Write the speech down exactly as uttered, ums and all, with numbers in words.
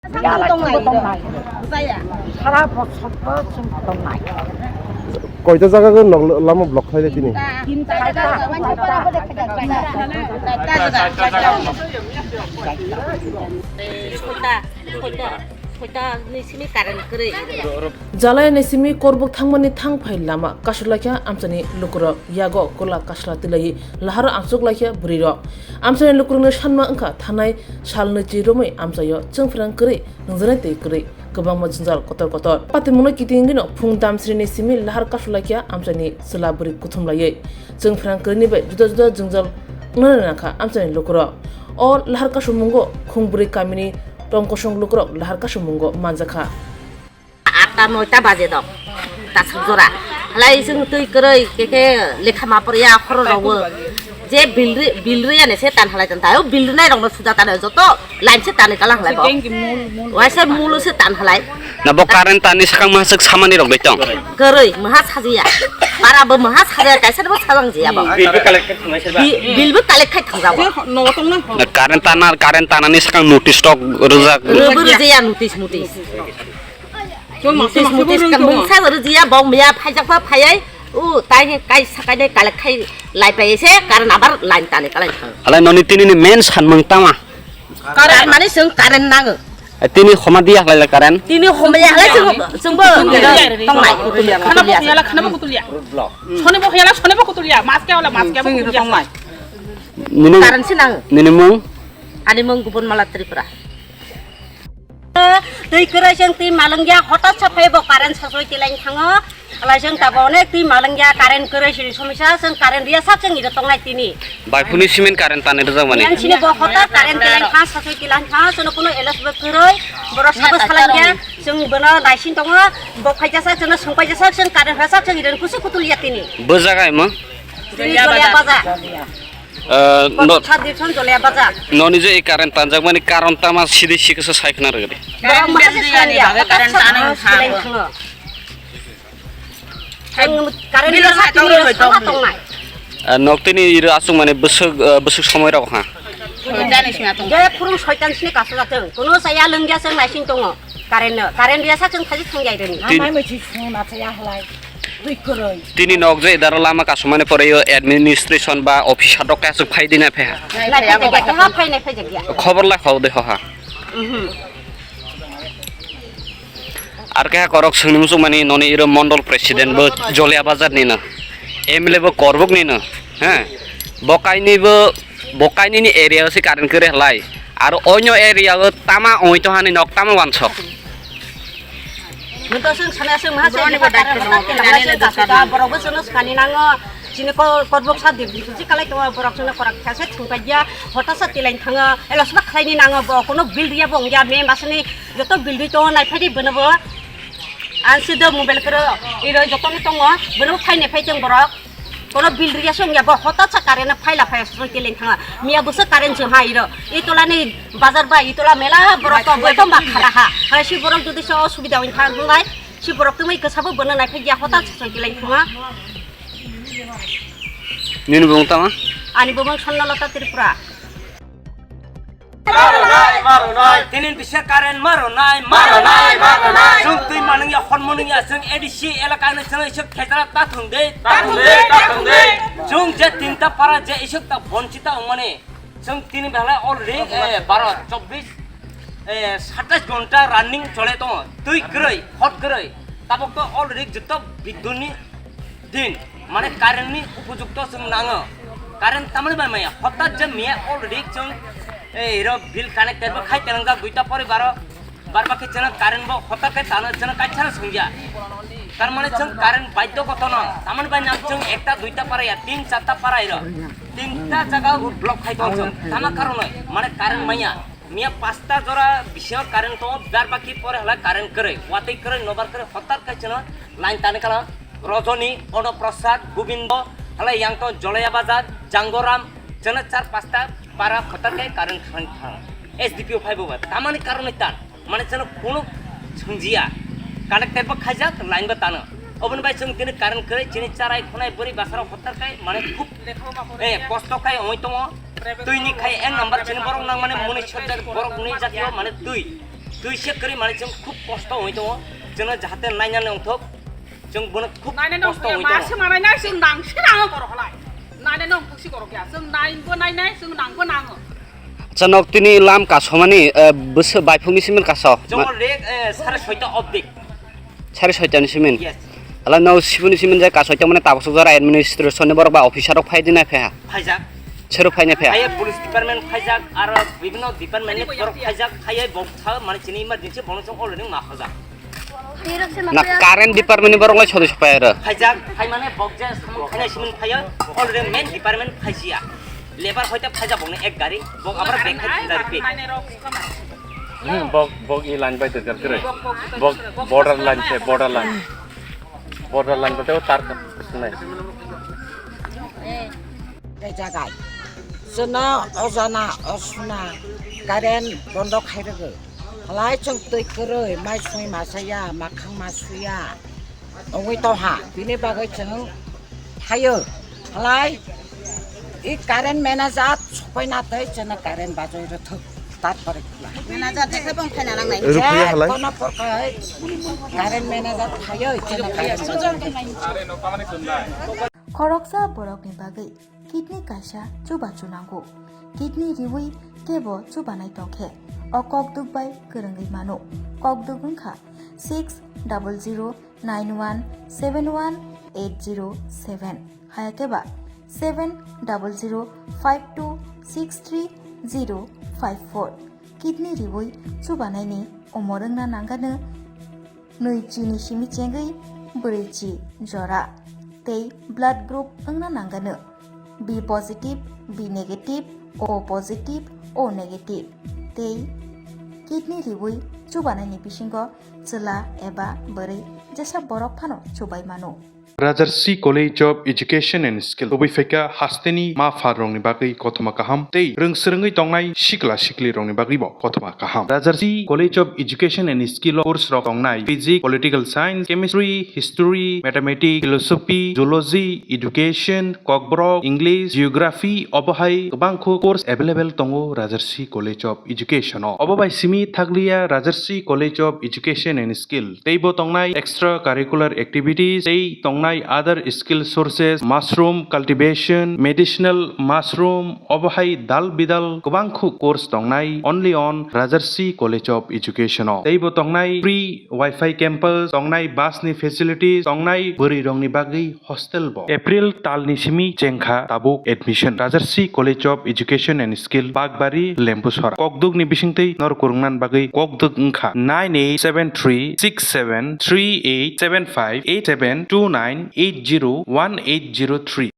Sara bosor to chwng tongnai. Koita jaga o nok lama block khlai tini? Jalai ni simi korbuk thangmani thang phai lama kasulaikha amchani lukurok, yago kola kasla tilai laharo amchuk laikha bwrwi rok. Amchani lukurokni sanma wngkha thanai sal nwichi romwi amchaio chwngphrang kwrwi nungjaknai tei kwrwi kwbangma jwngjal kotor kotor. Patimungno kiting wngwino phung damsrini simi lahar kasulaikha amchaini chwla bwrwi kuthum laiwi. Chwngphrang kwrwini bai juda juda jwngjal wngnani nangkha amchaini lukurok. O lahar kasumungo khungbwrwi kamini tongkosong lukurok lahar kasumungo manjakha. Atta noita baje dok. Tasuk jora. Halai chwng twi kwrwi keke lekha ma porya khoro rogo. Je bilri bilri ane se tan halai tan tayo bilri nai rokno suda tan joto line se tan kala halai bo. Waisa mulu se tan halai. Na bo current tani sakang ma sik samani rok betong. Kwrwi maha sajiya. Para bo maha sajiya kaisa bo sajang jiya bo. Bill bo collect khai thangmai serba. Bi- bill bo collect khai thangjago. No tong na. Na current tana current tanani sakang notice tok rwjak. Rwbo rwjaya notice notice. Mutis mutis kan mungsa rwjiya bong miya phaijak pha phaiai. U tai kai sakai dai kalek khai lai pai se karan abar line tani kalai thang. Halai noni tini ni main sanmung tama. Karan mani sung karan nang. Tini khoma diya halai karan. Tini khoma ya halai sung sung bo tonglai. Khana bo yala khana bo kutulia. Sone bo yala sone bo kutulia. Maske wala maske bo kutulia. Nini karan sinang. Nini mung. Ani mung Gubun Mala Tripura. Twi kwrwi chwng twi malwngya, hotat sa phai bo current sasoi tilain thango. Alai chwng tabok onek twi malwngya, current kwrwi sini somisa, chwng current riya sak chwng iro tongnai tini. Bai phuni simin current tani rwjak mani. Yang sini bo hotat current tilain tha, sasoi tilain tha, chwng kuno elos bo kwrwi, borok sabo salangya, chwng bono naisin tongo, bo phaijasa, chwngno songpaijasa, chwng current rwsak chwng iro kusu kutul ya tini. Bo jaga imo? Tini Jolia Baza. Ah, no. Sat Dipson Jolia Baza. Noni je ei current tanjakmani karon tama sidi sikasa sai khna rwgdi. Borok maha se saiya, hotat sa silain thango. Ang current ni sati ni saha tongnai. Ah, nok tini iro aswk mane bwswk, ah, bwswk somoi rok ha. Je phurung soitan sini kasu jatwng. Kuno saya lwngya chwng naising tongo. Current no. Current riya sak chwng thaji thang jai rwni. Tin- Amai mui chwng sung na saya halai. Twi kwrwi. Tini nok je daro lama kasumani pore yo administration ba officer rok kaisa phai dina phe ha. Nai phai jakya, keha phai nai phai jakya. Khobor lai khau de ho ha. Mhm. Ar keha korok swngni muchung mani noni iro mondol president bo Jolia Bazar ni no. M L A bo Korbuk ni no. Ha. Bo kaini bo, bo kaini ni area o se current kwrwi halai. Ar onyo area o tama oi to hani nok tama wansok. Nito sung sana sung maha sung Borok ni bo daityo tongo, tini ni kasu ka, borok bo sung sani nango, sini ko, korbok sa di, si kalai tongo, borok sung korak kha se thung ka ya, hota sa tilain thango, elo sba khlai ni nango, bo kono bill riya bo ongya, me masani joto bill ri tongo, nai phai di bono bo. An si do mobile kro, iro joto ni tongo, bono phai ne phai tong borok. Kono bill riya song ya bo hotat sa current phai la phai soi teleng thanga. Miya busa current song ha iro. Itola ni bazar ba itola mela borok to bo to ba khara ha. Ha si borok jodi so osubida win thang thang lai. Si borok tumai kasa bo bono nai phai ya hotat sa soi teleng thanga. Nini bung tama? Ani bumung Sonnalata Tripura. Maronai, maronai. Tini bisa current maronai, maronai, maronai. Chwng twi manung ya, hor manung ya, chwng A D C elaka ni chwng isuk khejra ta thung de. Ta thung de, ta thung de. Chwng je tinta para je isuk ta bonchita ongmani. Chwng tini belai already, eh, baro, chobbish, eh, satais ghonta running chole tongo. Twi kwrwi, hot kwrwi. Tabok to already joto biduni din, mane current ni upojukto chwng nango. Current tamani bai maya, hotat je miya already chwng, eh, iro bill connected bo khai tenangjak duita poribaro, barba khe chwng current bo hotat khe tano chwng kaisa songya. Tar mane chwng current baidhyo goto no, tamani bai nang chwng ekta duita para ya, tin charta para iro, tinta jaga block khai tong chwng, tama karonoi, mane current maya. Miya pasta jora bisingo current tongo, jar baki pore hala current kwrwi, watwi kwrwi, nobar kwrwi, hotar khai chwngno line tani kala Rojoni, Ono Prasad, Gobindo, hala yang tong Jolaya Bazar, Jangoram, chwngno char pasta para hotar khai current thang thang. S D P O phaibo ba, tamani karonwi tan, mane chwngno kunu swngjia, connected bo khaijak, line bo tano. Oboni bai chwng tini current kwrwi, chini charai khunai bwrwi basaro hotar khai, mane khub, eh, kosto khai ongwi tongo. Twi ni khai ek number chini borok nang mane muni sojak borok ni jatio mane twi. Twi se kwrwi manwi chwng khub kosto wngwi tongo. Chwngno jahate nainani wngthok. Chwng bono khub Nainani kosto wngthok wngwi tongo. Masi manai nai chwng nang se nango borok halai. Nainani wngthok si borok ya. Chwng nai bo nainai chwng nang bo nango. Acha, nok tini lam kasomani, eh, bwswk baiphukni simin kaso. Chwng Ma- already, eh, sare soita obdik. Sare soitani simin? Yes. Ala no sibuni simin je kasoita mane tabuk suk jora administration ni borok ba officer rok phai dina phe ha? Phaijak. Sero phai na phe ha? Phaiya police department phaijak, aro bibhinno department ni borok phaijak, phaiya bok tha mane chini emergency bono chwng already ma phajak. Na current department ni borok lai sodoi sopai aro. Phaijak, phai mane bok je samung khaina simin phaiya, already main department phaijia. Lebar hoite phaijak bokno ek gari, bok abar bek khai dari pe. Hmm, bok, bok i line bai dorkar kwrwi. Bok border line se, border line. Border line bai tei o tar ka-, nai. Tei jagai. Chwngno o jana o suna current bondo khai rwgo. Halai chwng twi kwrwi, mai sui ma chaya, makhang ma suya. Wngwi tongha, bini bagwi chwng phaio. Halai, i current manager sokoi na tei chwngno current bajoi rwthok, tarpore khwlai. Manager tei khe bong phaina nangnai. Rukliya halai. Kono porkhai current manager phaio, chwngno current bajoi. Khoroksa borokni bagwi kidney kaisa chubachu nango. Kidney riwi kebo chubanai tongkhe, o kokduk bai kwrwngwi mano. Kokduk wngkha six double zero nine one seven one eight zero seven, hayakhe ba seven double zero five two six three zero five four. Kidney riwi chubanaini umor wngna nangano nwi chini simi chengwi brwi chi jora, tei blood group wngna nangano B positive, B negative, O positive, O negative, tei kidney riwi chubanaini bisingo chwla eba bwrwi jesa borok phano chubai mano. Rajarsi College of Education and Skill tubui phaikha hasteni ma pharrokni bagwi kothoma kaham tei rwngswrwngwi tongnai sikla siklirokni bagwibo kothoma kaham. Rajarsi College of Education and Skill o course rok tongnai Physics, Political Science, Chemistry, History, Mathematics, Philosophy, Zoology, Education, Kokborok, English, Geography, obo hai kwbangkho course available tongo Rajarsi College of Education o. Obo bai simi thakliya Rajarsi College of Education and Skill. Teibo tongnai extra curricular activities, tei tongnai other skill sources, mushroom cultivation, medicinal mushroom, obo hai dal bidal kwbangkho course tongnai only on Rajarsi College of Education o. Teibo tongnai free Wi-Fi campus, tongnai bus ni facilities, tongnai bwrwi rokni bagwi hostel bo. April talni simi chengkha tabuk admission. Rajarsi College of Education and Skill, Bakbari, Lembusora. Kokduk ni bisingtwi nor kwrwngna bagwi kokduk wngkha nine eight seven three six seven three eight seven five eight seven two nine eight zero one eight zero three.